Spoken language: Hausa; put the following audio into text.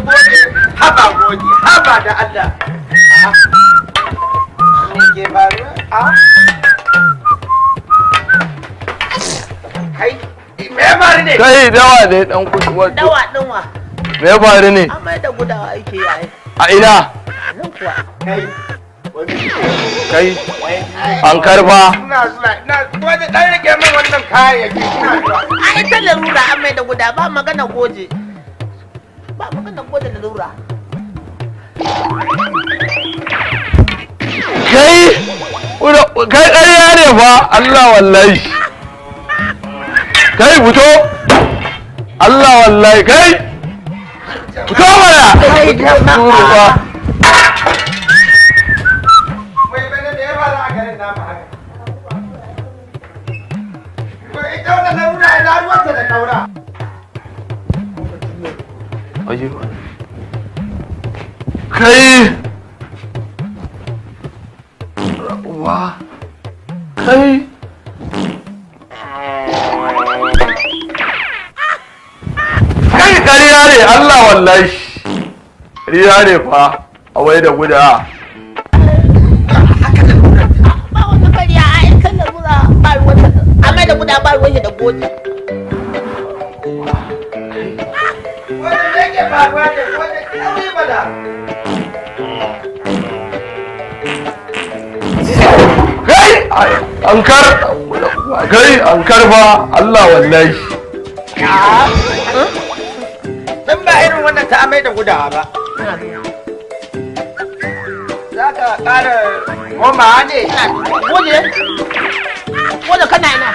Goje, haba goje, haba da Allah. Me ke faruwa? A? Kai, me ya faru ne? Kai dawa ne dan kudu wato. Dawa dinwa. Me ya faru ne? Amai da gudawa ake yi ai. A ina? Nan kuwa. Kai. Kai. An karba. Ina zuwa, ina goje dan rike min wannan kayayyaki ina zuwa. Ai ta larura amai da gudawa ba magana goje. Ba magana goje larura. Kai. Kai ƙarya ne fa Allah wallahi. Kai fito. Allah wallahi kai. Fito mana. Kai jama'a. Wai bane me ya faru a garin namu haka? Wai ita wannan larura ina ruwanta da kaura? Ayyo. Kai. Wa. Kai. Kai ƙarya ne Allah wallahi. Ƙarya ne fa a wai da guda. Ba wata ƙarya ai kan larura ba ruwanta. Amai da gudawa ba ruwanta da goje. Wani me ke faruwa ne? Wani ƙauri mana. Kai ankar kai ankar fa Allah wallahi. Dan ba irin wannan ta amai da gudawa ba. Za ka ƙara komawa ne? Goje? Goje kana ina?